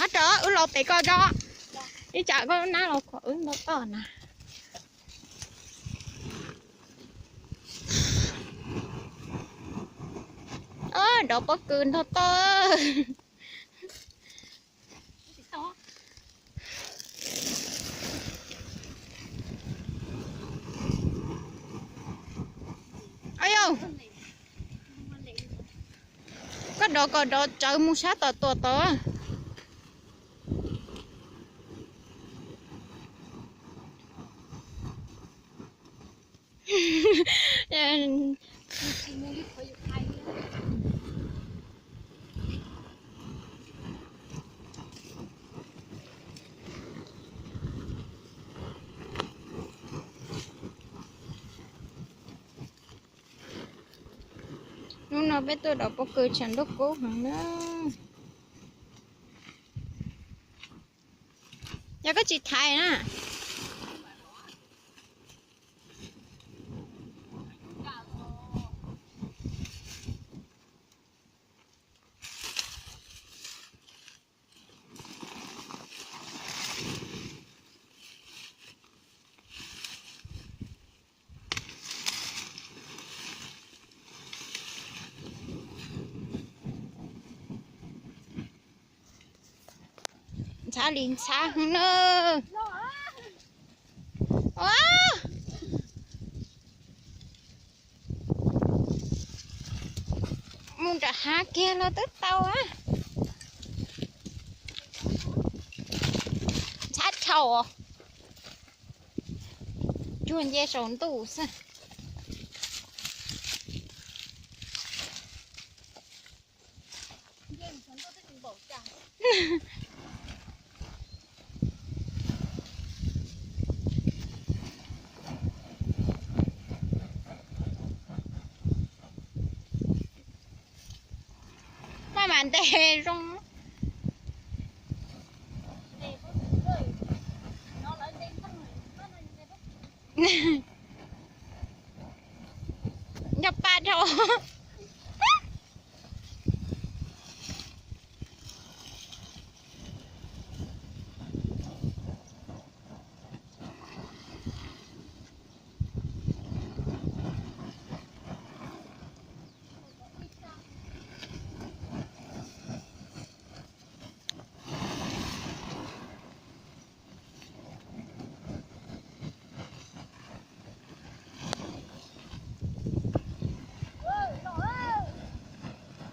Ab, rov wb los pem ko do. Ib tsam koj nab los kom wb ntog toj na. Dov pob kws ntog toj. Au yau, koj dov kom dov tsawv mus sab tom tuam tod. Hnub no peb tuaj dov pob kws tshav ntuj kub heev na. Yog koj tsis thaiv na. Ntxhab li ntxhab heev na. Ua, mus nram hav kiag los twb tau a. Ntxhab dhau, cuag nce saum ntuj xwb. Maj mam ntes zoo. Nco pa dhau.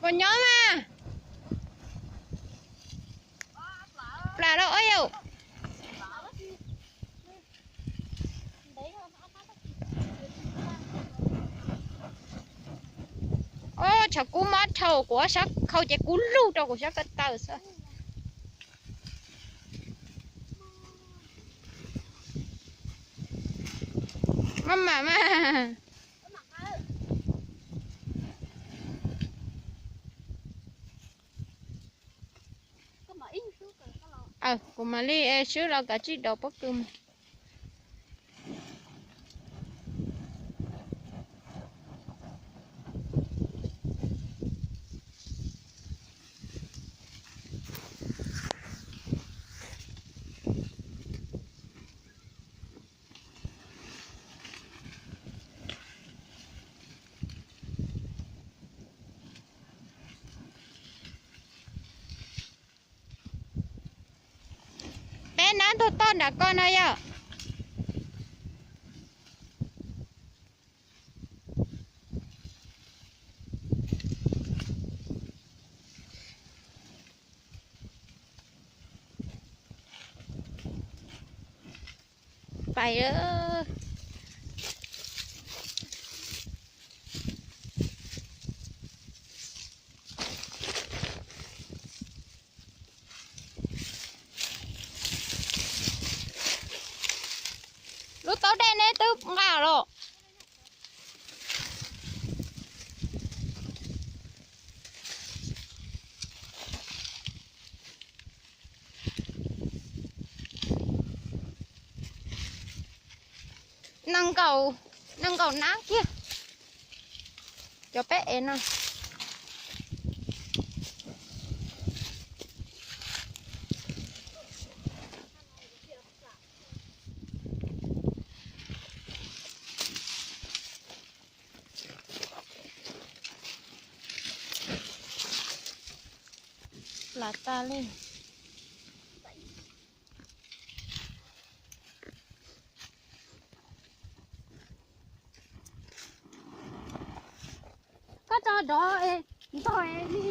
Puas nyob mas? Plam los ua yau. Tshav kub mob dhau, kuv ob sab khau ces kub lug rau kuv sab ko taw xwb. Maj mam mas. Kuv mam li swb los kav tsij dov pob kws mas. Peb nab ntog toj nram ko no yom. Pais lawm. Lub taub dej neb twb nqa los. Nees nkaum, nees nkaum nab kiag. Cov peb es no. Lam tas li. Koj tso dov ntog li.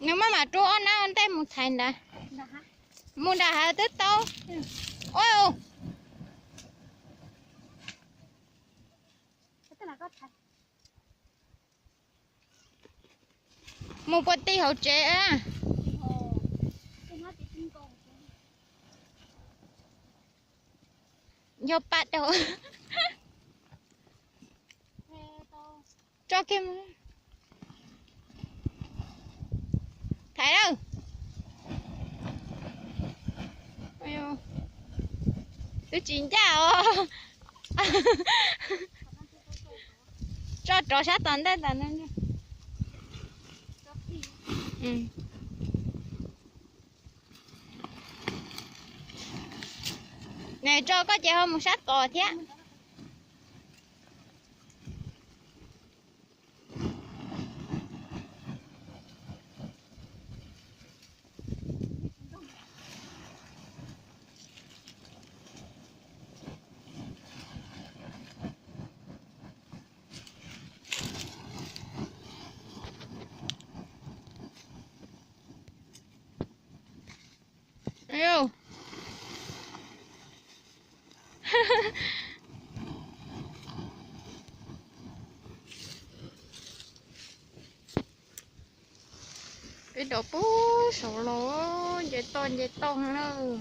Nws maj mam rub ob nab ua ntej mus thaiv ntawd. Mus nram hav twb tau. Ua, mus puas ti hauv tsev a? Yog pab rau. Tso kiag mus. Thaiv lawm. Twb tsis ncaj os. Tso rov sab tom ntej tas. Nws tso koj ces ho mus sab tod thiab. Peb dov puag saud los nce toj nce toj lawm.